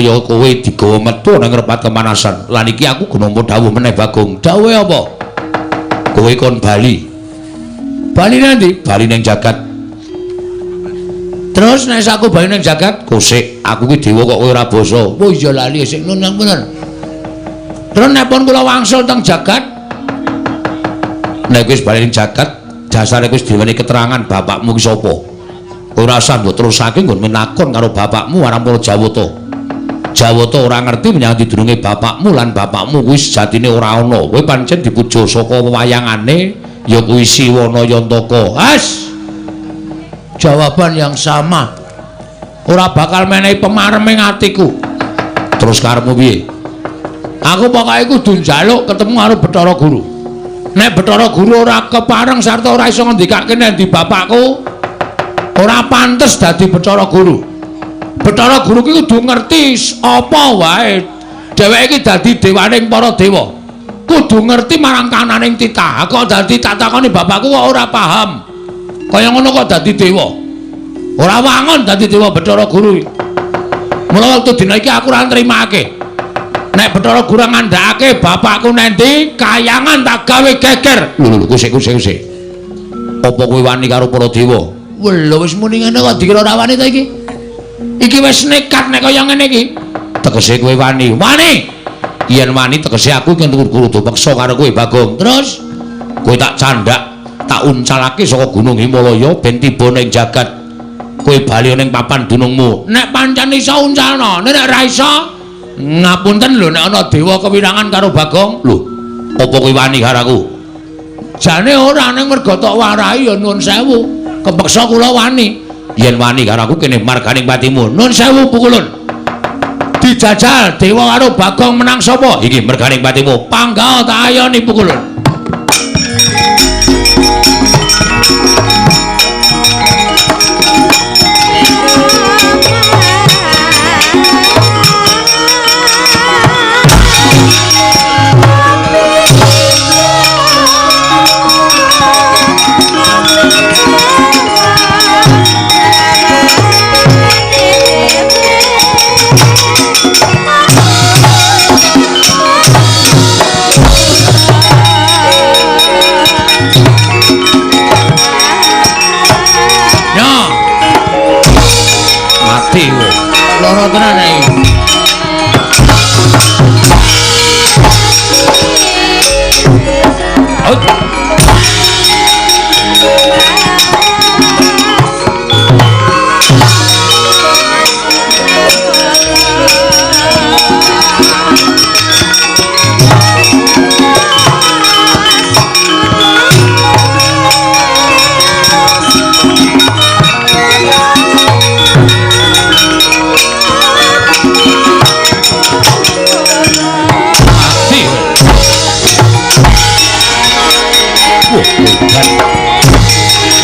kaya kowe digawa metu nang repat kemanasan. Lan iki aku nampa dawuh meneh Bagong. Dawuhe apa? Kowe kon bali. Bali nanti? Bali ning jagat. Terus nek aku bali ning jagat, kosik aku ki dewa kok kowe ora basa. Oh iya lali sik nun bener. Terus nek pun kula wangsul teng jagat, nek wis bali ning jagat, dasare wis diweni keterangan bapakmu ki sapa. Ora usah mbok terusake nggon menakon karo bapakmu marang para Jawata. Jawata ora ngerti menyang didurunge bapakmu lan bapakmu kuwi sejatine ora ana. Kowe pancen dipuja saka wewayangane ya kuwi Siwana Yantaka. As. Jawaban yang sama. Ora bakal menehi pemarem ing atiku. Terus karepmu piye? Aku pokoke kudu njaluk ketemu karo Bathara Guru. Nek Bathara Guru ora kepareng sarta ora iso ngendikake nek ndi bapakku, ora pantes dadi Bathara Guru. Bathara Guru ki kudu ngerti apa wae. Dheweke iki dadi dewaning para dewa. Kudu ngerti marang kananing titah. Kok dadi tak takoni bapakku kok ora paham. Kaya ngono kok dadi dewa. Ora wangun dadi dewa Bathara Guru. Mula wektu dina iki aku ora nrimake. Nek Bathara Guru ngandhakake bapakku nendi, kayangan tak gawe geger. Lho lho kusik kusik kusik. Apa kowe wani karo para dewa? Lho wis muni ngene kok dikira ora wani ta iki? Iki wis nekat nek kaya ngene iki. Tegese kowe wani. Wani. Yen wani tegese aku iki kudu peksa karo kowe Bagong. Terus kowe tak candhak, tak uncalake saka Gunung Himalaya ben tiba ning jagat. Kowe bali ning papan dunungmu. Nek pancen iso uncalno, nek ora iso ngapunten lho nek ana dewa kewirangan karo Bagong. Lho, apa kowe wani karo aku? Jane ora, ning mergo tok warai ya nuwun sewu. Kepeksa kula wani. Yen wani karo aku kene marganing patimu. Nuwun sewu pukulun. Dijajal dewa karo Bagong menang sapa? Iki merganing patimu. Panggah tak ayoni pukulun. Loro tenan iki.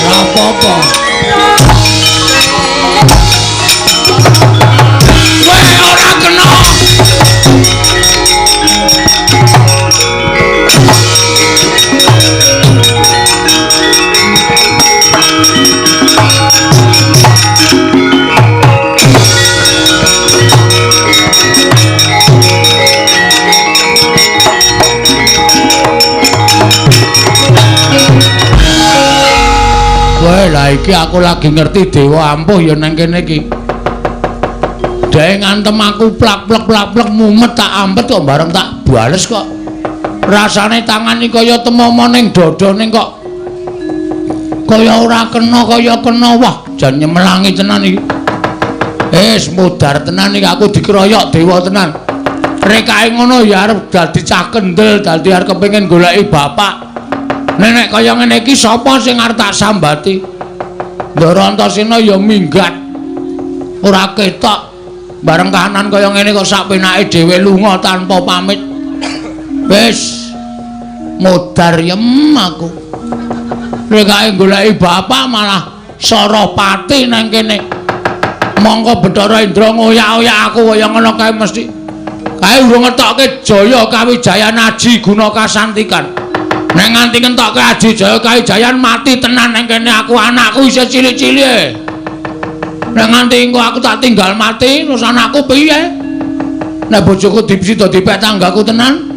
Apa-apa. Weh, ora kena. Wah, lah iki aku lagi ngerti dewa ampuh ya nang kene iki. Dhek ngantem aku plak-plek plak-plek mumet tak ampet kok bareng tak bales kok. Rasane tangan iki kaya temomo ning dada ning kok kaya ora kena kaya kena. Wah, jan nyemelangi tenan iki. Wis mudhar tenan iki aku dikeroyok dewa tenan. Rekake ngono ya arep dadi cah kendel, dadi arep kepengin goleki bapak. Nenek kaya ngene iki sapa sing arep tak sambati? Ndara Antasena ya minggat. Ora ketok. Bareng kahanan kaya ngene kok sak penake dhewe lunga tanpa pamit. Wis modar yem aku. Rekake goleki bapak malah Sarapati nang kene. Mongko Bathara Indra ngoyak-oyak aku kaya ngono kae mesti. Kae urung ngetokke Jaya Kawijayan Aji Guna Kasantikan. Nek nganti ngentokke Aji Jaya Kawijayan mati tenan nang kene aku, anakku isih cilik-cilik. Nek nganti engko aku tak tinggal mati terus anakku piye? Nek bojoku dipsida dipek tanggaku tenan.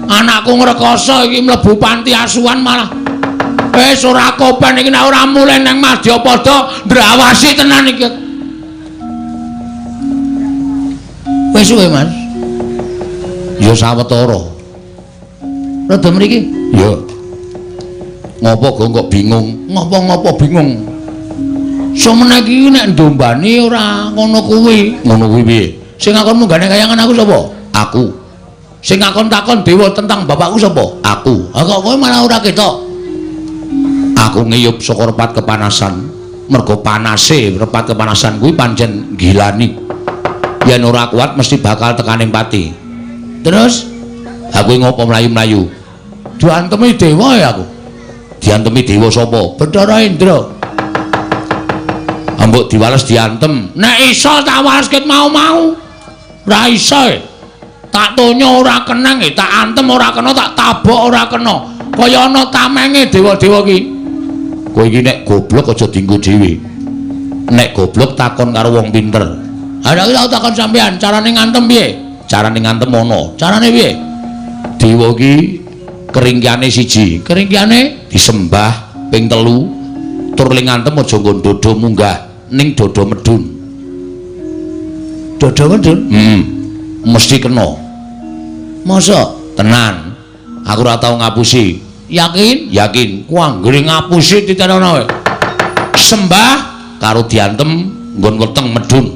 Anakku ngrekoso iki mlebu panti asuhan malah. Wis ora kopen iki nek ora mulih nang Madyapada ndrawasi tenan iki. Wis suwe, Mas. Ya sawetara. Rada mriki? Ya. Ngopo Gong kok bingung? Ngopo-ngopo bingung. Somene iki nek ndombani ora ngono kuwi. Ngono kuwi piye? Sing ngakon munggane kayangan aku sapa? Aku. Sing ngakon takon dewa tentang bapakku sapa? Aku. Ha kok kowe malah ora ketok. Aku ngiyup saka repat kepanasan. Mergo panase repat kepanasan kuwi pancen gilani. Yen ora kuat mesti bakal tekaning pati. Terus aku ngopo mlayu-mlayu? Diantemi dewa ya aku. Diantemi dewa sapa? Bathara Indra. Ambok diwales diantem. Nek iso tak wales ket mau-mau. Ora iso. Tak tonyo ora kenang, tak antem ora kena, tak tabok ora kena. Kaya ana tamenge dewa-dewa ki. Kowe iki nek goblok aja dienggo dhewe. Nek goblok takon karo wong pinter. Ha nek aku takon sampean, carane ngantem piye? Carane ngantem ana. Carane piye? Dewa ki keringkiane siji, keringkiane disembah ping 3, tur ling ngantem aja nggon dodo munggah, ning dodo medun. Dodo medun? Mesti kena. Masa? Tenan. Aku ora tau ngapusi. Yakin? Yakin. Ku anggere ngapusi titenono kowe. Sembah karo diantem nggon weteng medun.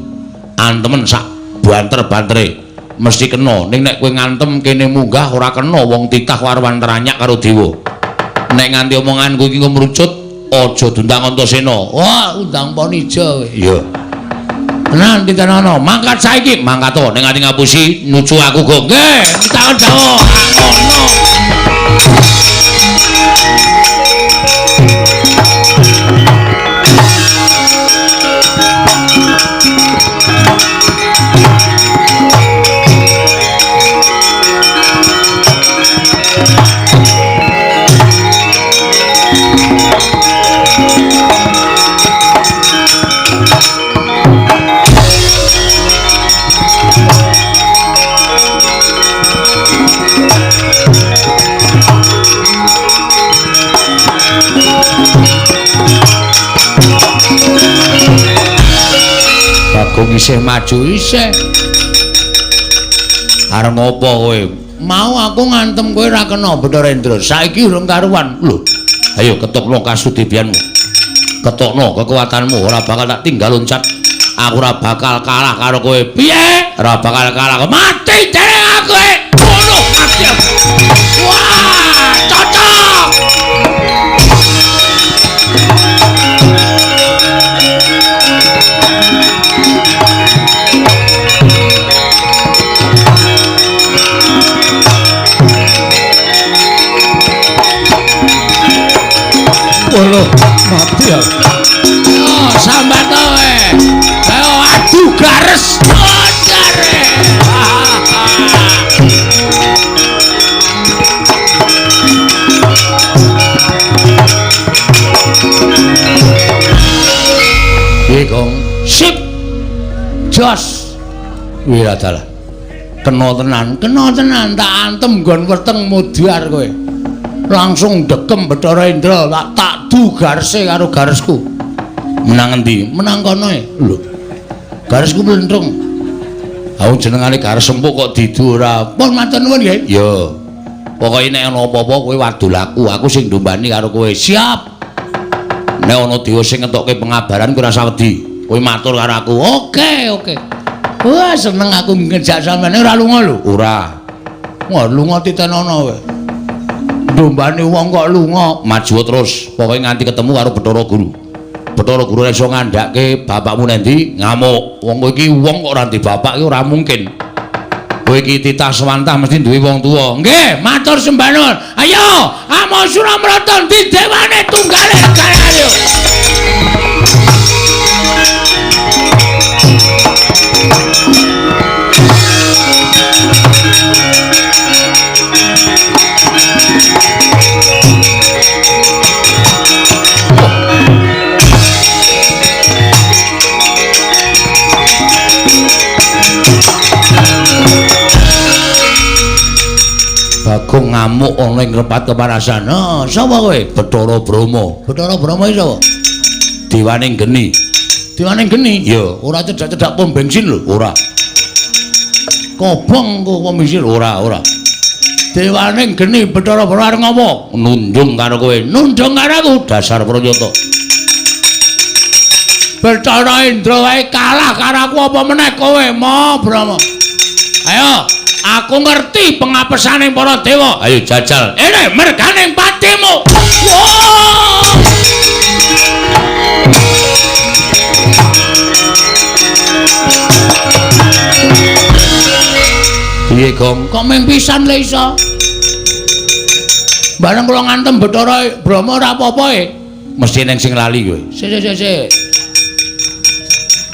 Antemen sak banter-bantere mesti kena. Ning nek kowe ngantem kene munggah ora kena, wong titah warwan teranyak karo dewa. Nek nganti omonganku iki ngrucut aja diundang Antasena. Wah, undang Ponija kowe. Iya. Tenan titenono, mangkat saiki. Mangkat to, nek nganti ngapusi nucu aku go. Nggih, takon dawuh. Ngono. Bagong isih maju isih. Arep ngopo kowe? Mau aku ngantem kowe ora kena Bathara Indra. Saiki urung karuan. Lho, ayo ketokno kasudebianmu. Ketokno kekuatanmu, ora bakal tak tinggal loncat. Aku ora bakal kalah karo kowe. Piye? Ora bakal kalah. Mati dereng aku. Ngono mati aku. Wah, cocok. Waduh, mati ya. Oh, sambat kowe. Ayo adu gares. Oh, jare. Piye, Gong? Sip. Jos. Wiradalah. Kena tenan, kena tenan tak antem nggon weteng mudhar kowe. Langsung dekem Bathara Indra, tak du garese karo garesku. Menang endi? Menang kono e. Lho. Garesku mlentrung. Ha jenengane gares empuk kok didu ora. Pun matur nuwun nggih. Ya. Pokoke nek ana apa-apa kowe wadul aku, aku sing ndombani karo kowe. Siap. Nek ana dewa sing ngetokke pengabaran kowe ora wedi. Kowe matur karo aku. Oke, oke. Wah, seneng aku ngejak sampeyan ora lunga lho. Ora. Wah, lunga titenono kowe. Dombane wong kok lunga, maju terus. Pokoke nganti ketemu karo Bathara Guru. Bathara Guru ora iso ngandhake bapakmu nendi ngamuk. Wong kowe iki wong kok ora ndek bapak iki ora mungkin. Kowe iki titah sewantah mesti duwe wong tuwa. Nggih, matur sembah nuwun. Ayo, amo Suramrata ndi dewane tunggale negara ayo. Bagong ngamuk ana ing repat kepanasan. Ha, sapa kowe? Bathara Brahma. Bathara Brahma iki sapa? Dewaning geni. Dewaning geni? Ya, ora cedhak-cedhak pom bensin lho, ora. Kobong kok pom bensin ora, ora. Dewaning geni Bathara Brahma arep ngopo? Nundung karo kowe. Nundung karo aku, dasar pranyata. Bathara Indra wae kalah karo aku apa meneh kowe, Ma Brahma. Ayo, aku ngerti pengapesane para dewa. Ayo jajal. Ini merganing patimu. Wah! Piye, Gong? Kok mung pisan le iso? Bareng kula ngantem Bathara Brahma ora apa-apa e. Mesti eneng sing lali kowe. Sik sik sik.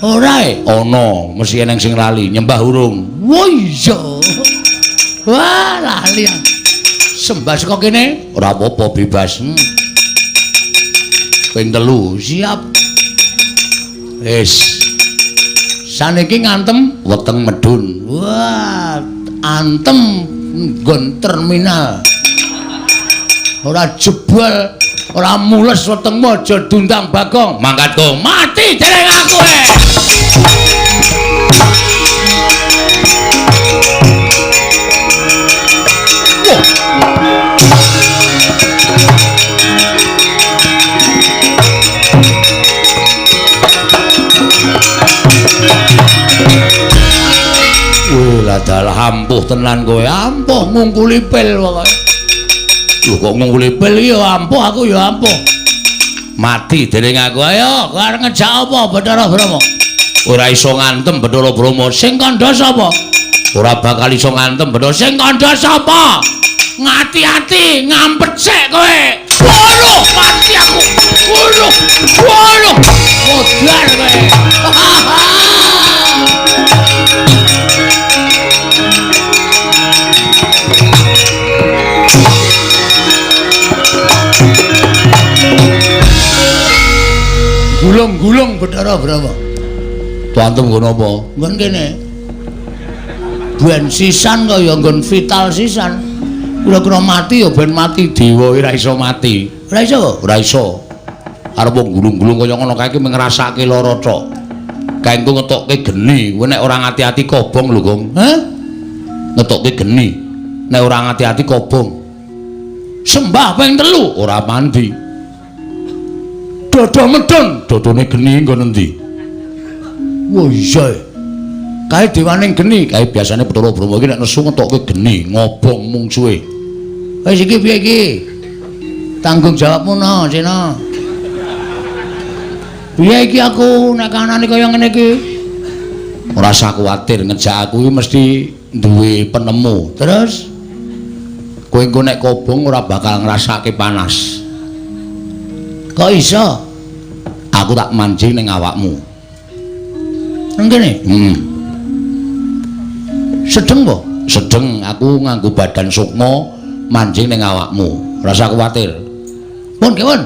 Ora e? Ana, mesti eneng sing lali, nyembah urung. Wah iya. Wah, lali. Sembah saka kene ora apa-apa bebas. Ping 3, siap. Wis. Saniki ngantem weteng medun. Wah, antem nggon terminal. Ora jebol, ora mules wetengmu aja dundang Bagong. Mangkat Gong, mati dereng aku e. Wih, dalah ampuh tenan kowe, ampuh ngungkuli pil pokoke. Lho kok ngungkuli pil iki ya ampuh, aku ya ampuh. Mati dening aku. Ayo, kowe arep ngejak apa Bathara Brahma? Ora iso ngantem Bathara Brahma. Sing kandha sapa? Ora bakal iso ngantem Bathara. Sing kandha sapa? Ngati-ati, ngampet sik kowe. Waduh, mati aku. Waduh, waduh. Modar kowe. Gulung-gulung Bathara Brahma. Tuantem nggon apa? Nggon kene. Ben sisan kaya nggon vital sisan. Kira-kira mati ya ben mati dewa ora iso mati. Ora iso? Ora iso. Arep gulung-gulung kaya ngono kae iki ngrasake lara tok. Kae engko ngetokke geni, kowe nek ora ngati-ati kobong lho, Gong. Hah? Ngetokke geni. Nek ora ngati-ati kobong. Sembah ping 3 ora mandi. Dodo medun, dodone geni nggon endi? Wah iya. Kae dewaning geni, kae biasane Bathara Brahma iki nek nesu ngetokke geni, ngobong mungsuhe. Wis iki piye iki? Tanggung jawabmu no, Sena. Piye iki aku nek kanane kaya ngene iki? Ora usah kuwatir, ngejak aku iki mesti duwe penemu. Terus kowe engko nek kobong ora bakal ngrasake panas. Kok iso? Aku tak mancing ning awakmu. Nang kene? Sedeng po? Sedeng, aku nganggo badan sukma mancing ning awakmu. Ora usah kuwatir. Pun, kewon.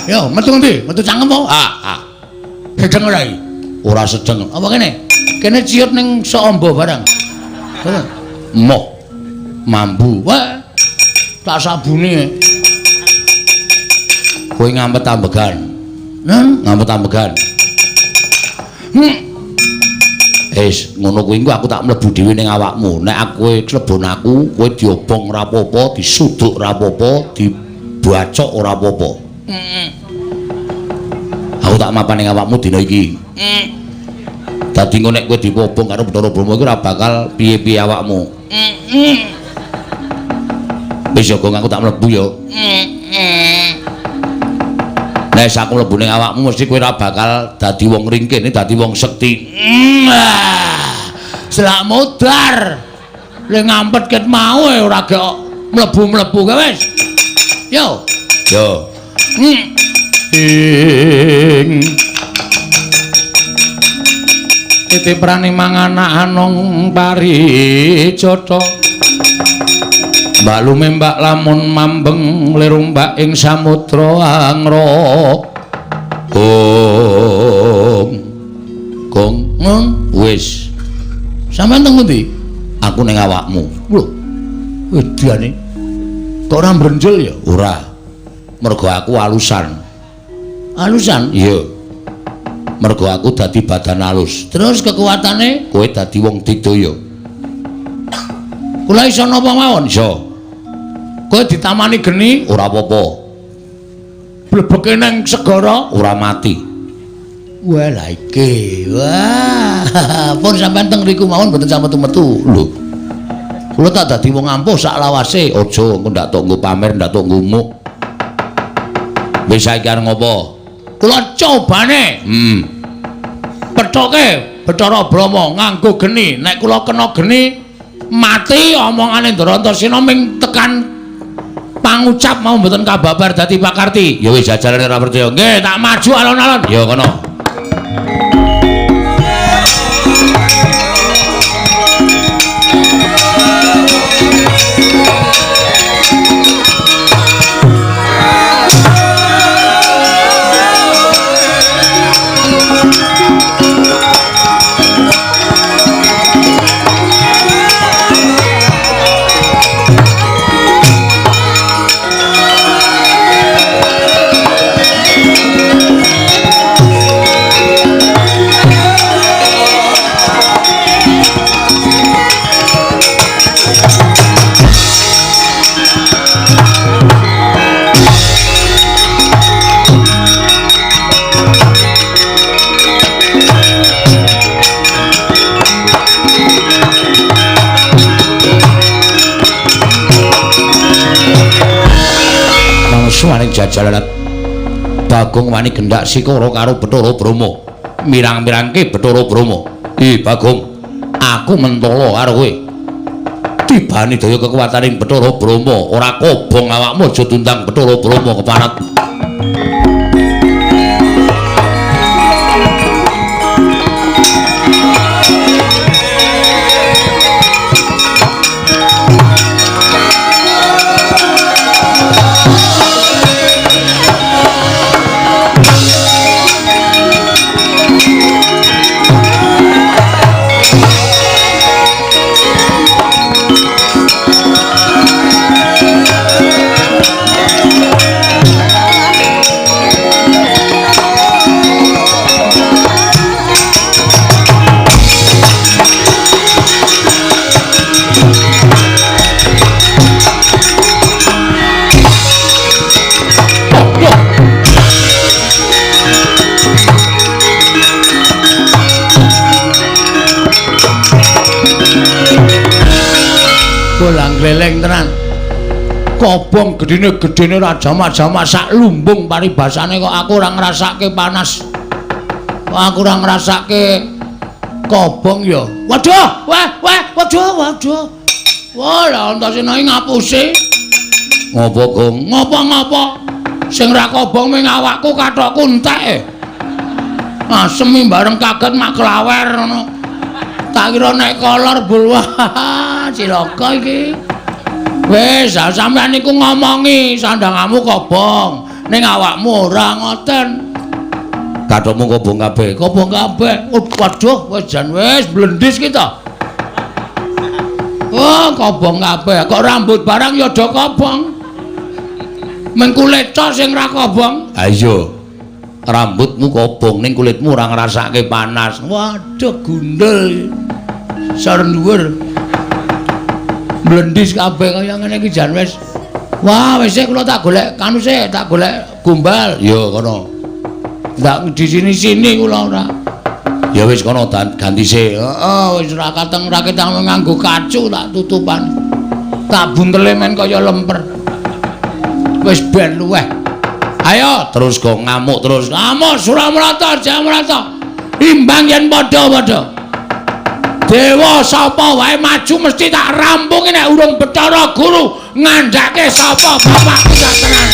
Yo, metu ngendi? Metu cangkem po? Ah, ah. Sedeng ora iki? Ora sedeng. Apa kene? Kene ciut ning sok amba barang. Moh. Mambu. Wah. Tak sabune. Kowe ngampet ambegan. Ngampet ambegan. Wis, ngono kuwi engko aku tak mlebu dhewe ning awakmu. Nek aku klebon aku, kowe diobong ora apa-apa, disuduk ora apa-apa, dibacok ora apa-apa. Aku tak mapan ning awakmu dina iki. Dadi engko nek kowe diobong karo Bathara Brahma iki ora bakal piye-piye awakmu. Wis ya, Gong, aku tak mlebu ya. Nek aku mlebu ning awakmu mesti kowe ora bakal dadi wong ringkih, dadi wong sekti. Selak modar. Le ngampet ket mau e ora gek mlebu-mlebu kae wis. Yo. Yo. Ing titi prani manganak anung paricata. Mbak lumembak lamun mambeng lirumbak ing samudra angra. Gong. Gong, wis. Sampeyan teng pundi? Aku ning awakmu. Lho. Wedane. Kok ora mbrenjel ya? Ora. Mergo aku alusan. Alusan? Iya. Mergo aku dadi badan alus. Terus kekuatane kowe dadi wong digdaya. Kula iso napa mawon? Iso. Kowe ditamani geni ora apa-apa. Blebeke nang segara ora mati. Wah lha iki. Wah, pun sampean teng riku mawon mboten sampe metu-metu. Lho. Kula tak dadi wong ampuh sak lawase. Aja engko ndak tok nggo pamer, ndak tok ngumuk. Wis saiki arep ngopo? Kula cobane. Pethoke Bathara Brahma nganggo geni. Nek kula kena geni mati omongane Ndara Antasena ming tekan pangucap mau mboten kababar dadi pakarti. Ya wis jajalane ora percaya. Nggih, tak maju alon-alon. Ya kono. Suwane jajalan Bagong wani gendak sikara karo Bathara Brahma. Mirang-mirangke Bathara Brahma. "Ih Bagong, aku mentala karo kowe. Tibane daya kekuwataning Bathara Brahma, ora kobong awakmu aja tundang Bathara Brahma keparat." Bolang gleleng tenan. Kobong gedene-gedene ora jamak-jamak sak lumbung paribasane kok aku ora ngrasake panas. Kok aku ora ngrasake kobong ya. Waduh, wah, wah, waduh, waduh. Wah, lha Antasena iki ngapusi. Ngopo, Gong? Ngopo-ngopo? Sing ra kobong ming awakku kathokku entek. Asem bareng kaget mak klawer ngono. Tak kira nek kolor bul wah cilaka iki. Wis, sampean niku ngomongi sandangamu kobong, ning awakmu ora ngoten. Kathokmu kobong kabeh, kobong kabeh. Waduh, wis jan wis blendis ki to. Oh, kobong kabeh. Kok rambut barang ya do kobong. Meng kulit tok sing ra kobong. Ha iya. Rambutmu kobong ning kulitmu ora ngrasake panas. Waduh, gundel. Sor dhuwur. Blendis kabeh kaya ngene iki jan wis. Wah, wis kula tak golek kanu sik, tak golek gombal. Ya kono. Ndak di sini-sini kula ora. Ya wis kono ganti sik. Heeh, wis ora kateng ra ketang nganggo kacu tak tutupan. Tak buntele men kaya lemper. Wis ben luweh. Ayo terus kok ngamuk terus. Ngamuk Suramrata, Jamrata. Imbang yen padha-padha. Dewa sapa wae maju mesti tak rampungi nek urung Bathara Guru ngandhake sapa bapakku sak tenan.